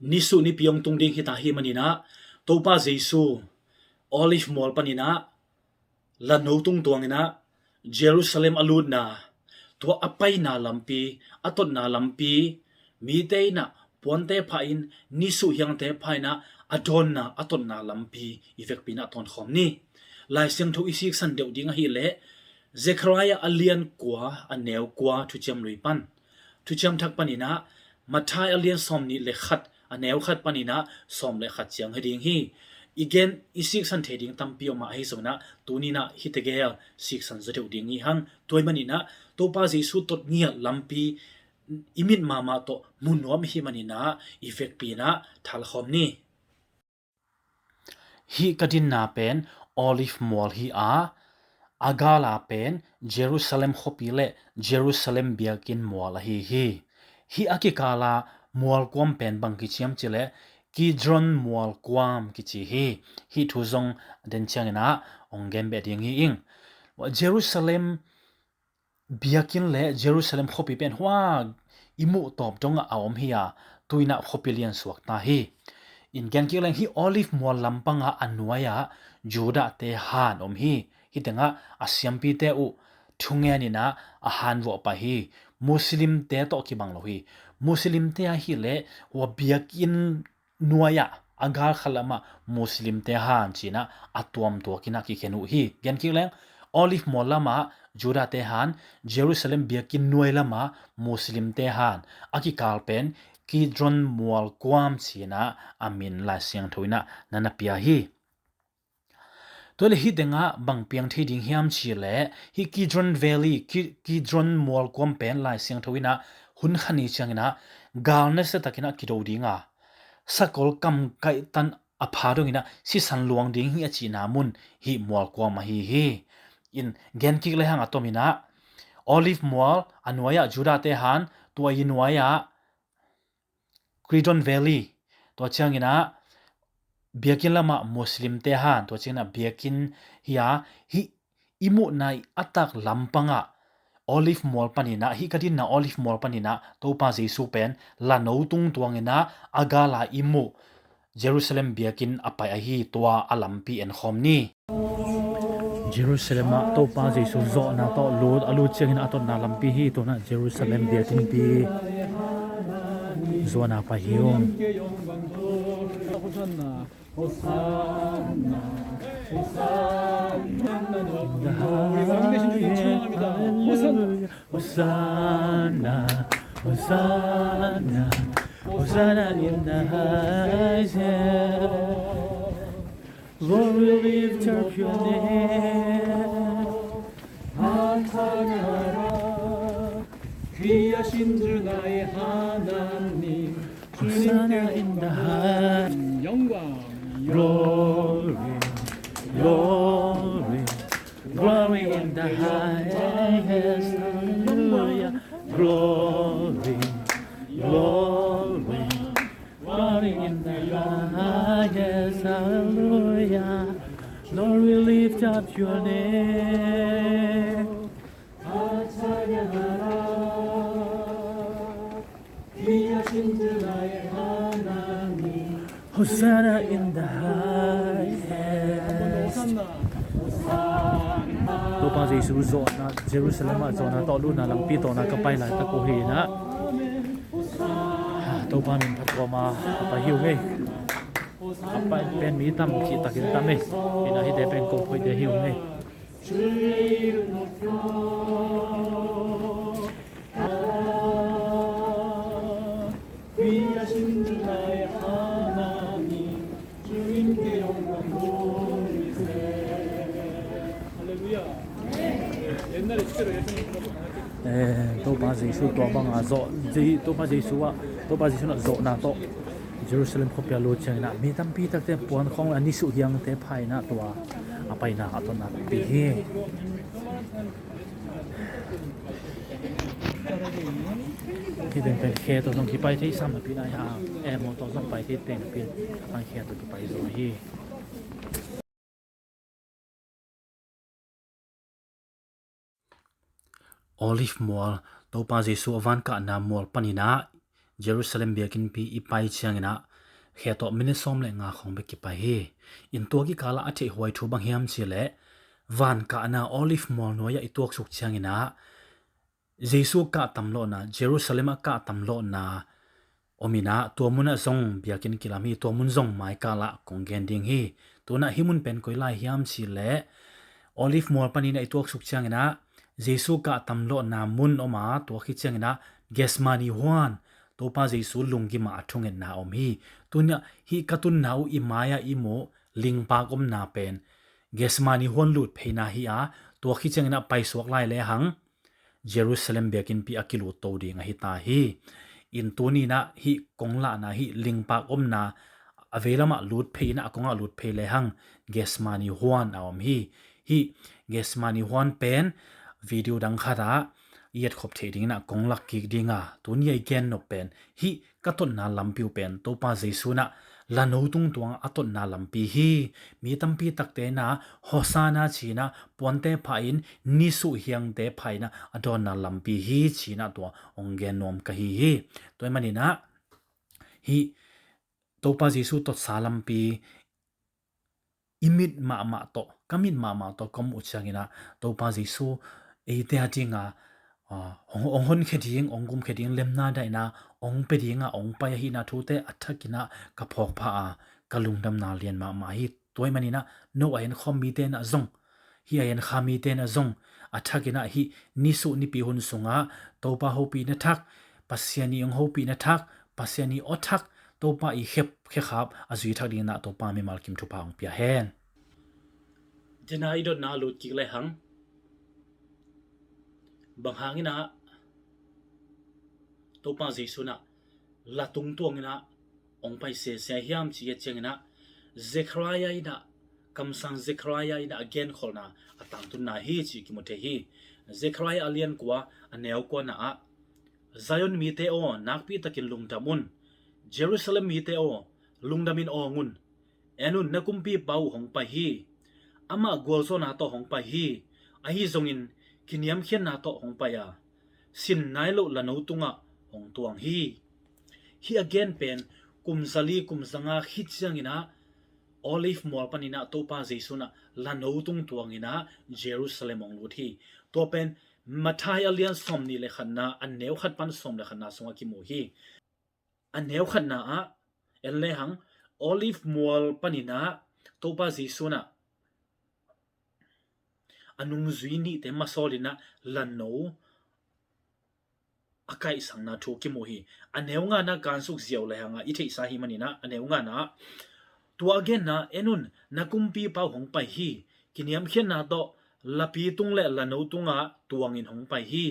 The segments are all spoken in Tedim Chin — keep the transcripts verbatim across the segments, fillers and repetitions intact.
Nisuh nipi hong tung ding hi ta hi maninah Topa Jesu Olive mual paninah lano tungtuanginah Jerusalem a lutna, tua a paina lampi, a totna lampi, mite inah puante phahin, nisuh hiangte phahinah a dawnna, a totna lampi i vekpi inah tawnkhawm ni. Lai Siangtho i siksan deuh ding ahileh Zekhariah a lian kua, a neu kua thuciam lui pan, thuciam thak paninah Matthai a lian sawm nih le khat, a neu khat paninah sawm le khat ciang hi ding hi. I gen i siksan thei ding tampi om ah ahi zonginah tuninah hite gel siksan zaw deuh ding hi hang. Tua hi maninah Topa Jesu tot ngiat lampi i mit mahmah tawh mu nuam hi maninah i vekpi inah thalkhawm ni. Hih ka dinna pen Olive mual hi a, a gala pen Jerusalem khuapi le Jerusalem biakinn mual ahi hi. Hih a kikala mual kuam pen bang kici hiam cileh Kidron mual kuam kici hi. Hih thu zong den cianginah hong gen beh ding hi ing. Jerusalem biakinn le Jerusalem khuapi pen hua i muh tawp dongah a om hi a, tuinah khuapi lian suak ta hi. In gen kik leng hih Olive mual lampangah a nuai-ah Judahte han om hi. Hih tengah a siampite uh thungen inah a han vuah pai hi. Muslimte tawh kibang lo hi. Muslimte ahileh hua biakinn nuai-ah a galkhat lamah Muslimte han cinah a tuamtuakinah kikhen uh hi. Gen kik leng Olive mual lamah Judahte han, Jerusalem biakinn nuai lamah Muslimte han, a kikal pen Kidron mual kuam cinah a min Lai Siangtho inah na na pia hi. Tua le hih tengah bang piang thei ding hiam cileh hih Kidron Valley, Ki-, Kidron mual kuam pen Lai Siangtho inah hun khat ni cianginah gal nasiatakinah kido dinga sakol kam kaihtan a pha donginah sisan luang ding hi a cihna mun hih mual kuam ahi hi. In gen kik le hang a tominah Olive mual a nuai-ah Judahte han, tua i nuai-ah Kidron Valley, tua cianginah biakinn lamah Muslimte han, tua cianginah biakinn hi a, hih i muhna i a tak lampangah Olive mual paninah, hih ka dinna Olive mual paninah Topa Jesu pen lano tungtuanginah a gala i muh Jerusalem biakinn a pai ahi, tua a lampi enkhawm ni. Jerusalem ah Topa Jesu zawhna tawh lut, a lut ciangin a totna lampi hi. Tunah Jerusalem biakinnpi zuana pai hi ung. Hosanna, Hosanna, Hosanna in the highest. Lord, we lift up your name. Hosanna in the highest. 영광. Glory, glory, glory in the highest. Hallelujah. Glory, glory, glory in the highest. Hallelujah. Lord, we lift up your name. Hosanna in the highest. Topa Jesu zawhna, Jerusalem ah zawhna tawh lutna lampi tawhna ka pai laitak uh hi inah Topa min phattuam a pai hi ung ei. A pai pen mi tam cihtakin tam ei. Inah hihte pen kong phoihte hi ung ei. Eh, Topa Jesu tua banga zawh, Je-, Topa Jesu ah, Topa Jesu nah zawhna tawh Jerusalem khuapi a lut cianginah mi tampi takte puan khawng a nisuh hiangte pha inah tua a paina a totna pi hi. Hih teng pen khe tawh zong kipai thei sam napi inah, eh, mawtaw zong pai thei teng napi in a pan khe tawh kipai zaw hi. Olive mual, Topa Jesu a vankahna mual paninah Jerusalem biakinnpi i pai cianginah khe tawh minute sawm le nga khawng bek kipai hi. In tua kikalah a theihhuai thu bang hiam cih leh, van kahna Olive mual nuai-ah i tuaksuk ciangin ah Jesu kahtam lawhna, Jerusalem ah kahtam lawhna om in ah, tua munah zong biakinn kilam hi. Tua mun zong mai kalah kong gen ding hi. Tu-in ah hih mun pen koi lai hiam cih leh, Olive mual panin ah i tuaksuk ciangin ah Jesu kahtam lawhna mun om a, tua khit ciangin ah Gethsemane huan, Topa Jesu lunggim ah a thungetna om hi. Tu-in ah hih ka tunna uh i mai-ah i muh lingpak omna pen Gethsemane huan lut pheina hi a, tua khit ciangin ah paisuak lai lehang Jerusalem biakinnpi a kilut to ding ahi ta hi. In tuni-in ah hih kong lahna, hih lingpak omna a veilamah lut phei in ah a kongah lut phei lehang Gethsemane huan a om hi. Hih Gethsemane huan pen video dang khatah i etkhop theih dingin ah kong lak kik ding a, tuni a i gen nop pen hih ka totna lampi uh pen Topa Jesu in ah lano tungtuang a totna lampi hi. Mi tampi takte in ah Hosanna ci-in ah puante pha in, nisuh hiangte pha in ah a dawnna lampi hi ci-in ah tua hong gen nuam ka hi hi. Tua ahih manin ah hih Topa Jesu totsa lampi i mit mahmah tawh, ka mit mahmah tawh ka muh uh ciangin ah Topa Jesu eite a dingin ah, ah, hong, hong honkhia ding, hong gumkhia ding, lemna daihna hong pia dingin ah hong pai ahihna thute a thakin ah ka phawk pha a, ka lungdamna lian mahmah hi. Tua ahih manin ah no a enkhawm mite in ah zong, hih a enkha mite in ah zong a thakin ah hih nisuh nipi hun sungah Topa hopihna thak, Pasian i hong hopihna thak, Pasian i aw thak, Topa i khep khekhap a zui thak dingin ah Topa mimal kim thupha hong pia hen. Tua-in ah i dotna a lut kik lehang, bang hangin ah Topa Jesu in ah la tungtuang in ah hong pai sese hiam cih ciangin ah, Zechariah in ah, kamsang Zechariah in ah a genkholhna a tangtunna hi cih kimu thei hi. Zechariah a lian kua, a neu kuana ah, Zion mite aw, nakpi takin lungdam un. Jerusalem mite aw, lungdamin awng un. En un, na kumpipa uh hong pai hi. Amah gualzawhna tawh hong pai hi. Ahi zongin kiniamkhiatna tawh hong pai a, sin nai loh lano tungah hong tuang hi. Hih a gen pen kum zali kum zanga khit ciangin ah Olive mual panin ah Topa Jesu in ah lano tung tuangin ah Jerusalem hong lut hi. Tua pen Matthai a lian sawmnih le khatna, a neu khat pan sawm le khatna sungah kimu hi. A neu khatna ah en lehang, Olive mual panin ah Topa Jesu in ah a nungzui nihte masawlin ah lano a kaihsakna thu kimu hi. A neu ngana kansuk ziau lehang ah i theihsa hi manin ah, a neu ngana ah, tua a genna, en un, na kumpipa uh hong pai hi. Kiniamkhiatna tawh lapi tung le lano tungah tuangin hong pai hi,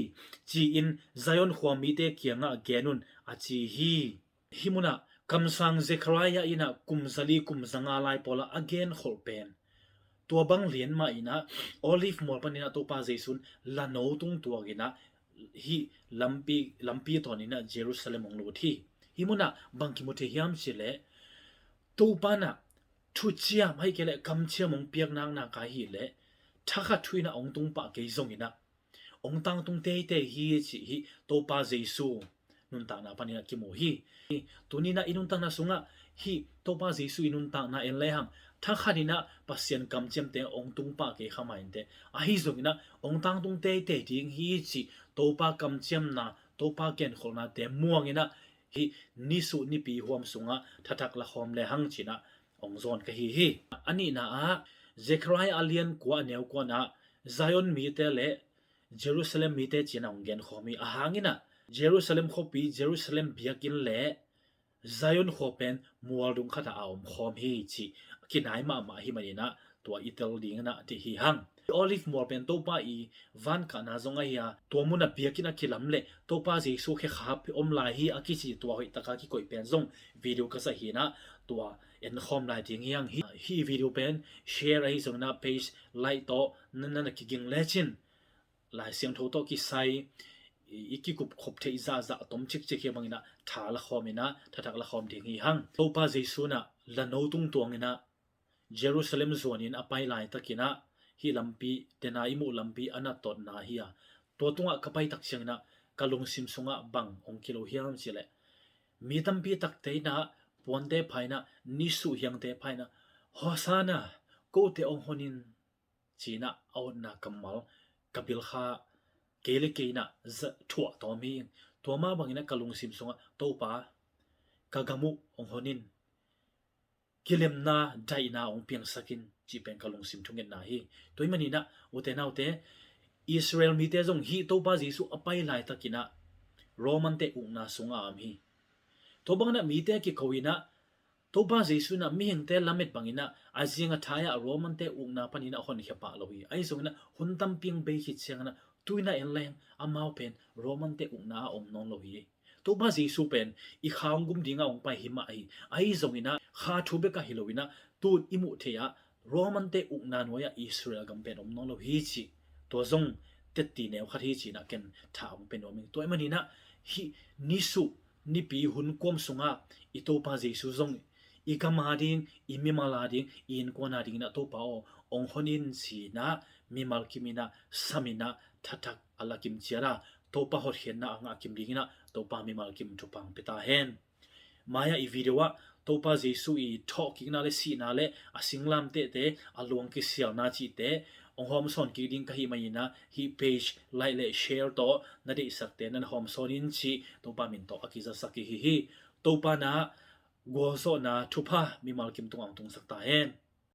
ci-in Zion khua mite kiangah gen un, a ci hi. Hih munah kamsang Zechariah in ah kum zali kum zanga lai pawlah a genkholh pen tua bang lian mah in ah Olive mual panin ah Topa Jesu in lano tung tuangin ah hih lampi, lampi tawnin ah Jerusalem hong lut hi. Hih munah bang kimu thei hiam cih leh, Topa in ah thuciam ahih kei leh kamciam hong piak naknak a hih leh thakhat thu in ah hong tung pah kei zongin ah hong tangtung teitei hi cih hih Topa Jesu nuntakna panin ah kimu hi. Tuni in ah i nuntakna sungah hih Topa Jesu i nuntakna en lehang, thakhat in ah Pasian kamciamte hong tung pah kei kha mah inteh, ahi zongin ah hong tangtung teitei ding hi cih Topa kamciamna, Topa genkholhnate muangin ah hih nisuh nipi huam sungah thathak lakhawm lehang ci-in ah hong zawn ka hi hi. A nihna ah, Zechariah a lian kua, a neu kuana ah Zion mite le Jerusalem mite ci-in ah hong genkhawm hi. A hangin ah Jerusalem khuapi, Jerusalem biakinn le Zion khua pen mual dung khatah a omkhawm hi cih kinai mahmah hi manin ah tua i tel dingin ah ti hi hang. Olive mual pen Topa i van kahna zong ahi a, tua munah biakinn a kilam le Topa Jesu khekhap om lai hi a kici tua hoih taka kikoih pen zong video ka zat hi in ah tua enkhawm lai ding hi hang. Hih, hih video pen share ahi zongin ah page like tawh na, na, na kiging lecin Lai Siangtho tawh kisai i, i kikup khop theih zahzah tom cikcik hi bangin ah tha lakhawm in ah thathak lakhawm ding hi hang. Topa Jesu in ah lano tung tuangin ah Jerusalem zuanin a pai laitakin ah hih lampi, tena i muh lampi a nattawtna hi a, tua tungah ka pai tak ciangin ah ka lungsim sungah bang hong kilo hiam cih leh, mi tampi takte in ah puante pha in ah, nisuh hiangte pha in ah, "Hosanna, kote hong hon in," ci in ah a otna kammal ka bilkha kei le kei in ah thuah tawm hi. Tua mah bangin ah ka lungsim sungah, "Topa, ka gam uh hong hon in, kilemna daihna hong piangsak in," cih pen ka lungsim thungetna hi. Tua ahih manin ah, ute naute, Israel mite zong hih Topa Jesuh a pai laitakin ah Romante ukna sungah a om hi. Tua bangin ah mite kiko in ah, Topa Jesuh in ah mihingte lamet bangin ah a zing a thai ah Romante ukna panin ah a honkhia pah lo hi. Ahi zongin ah hun tampi hong bei khit ciangin ah, tu in ah en leng amau pen Romante ukna ah om nawn lo hi. Topa Jesuh pen i kha hong gum dingah hong pai hi mah hi. Ahi zongin ah kha thu bekah hi loin ah, tu-in i muh theih ah Romante ukna nuai-ah Israel gam pen om nawn lo hi cih, tua zong tetti neu khat hi ci in ah ken tha hong pia nuam ing. Tua ahih manin ah hih nisuh nipi hun kuam sungah i Topa Jesuh zong i gam ading, i mimal ading, i innkuan adingin ah, "Topa aw, hong hon in," ci in ah mimal kim in ah, sam in ah, thathak a la kim ciat a, Topa hotkhiatna a ngah kim dingin ah Topa mimal kim thupha hong pia ta hen. Mai-ah i video ah Topa Jesuh i thawhkikna le sihna le a singlamtehte a luang kisialna cihte hong hawmsawn kik ding ka hih manin ah, hih page like le share tawh na deihsakte na hawmsawn in cih Topa min tawh a kizasak i hi hi. Topa in ah gualzawhna thupha mimal kim tungah hong tungsak ta hen.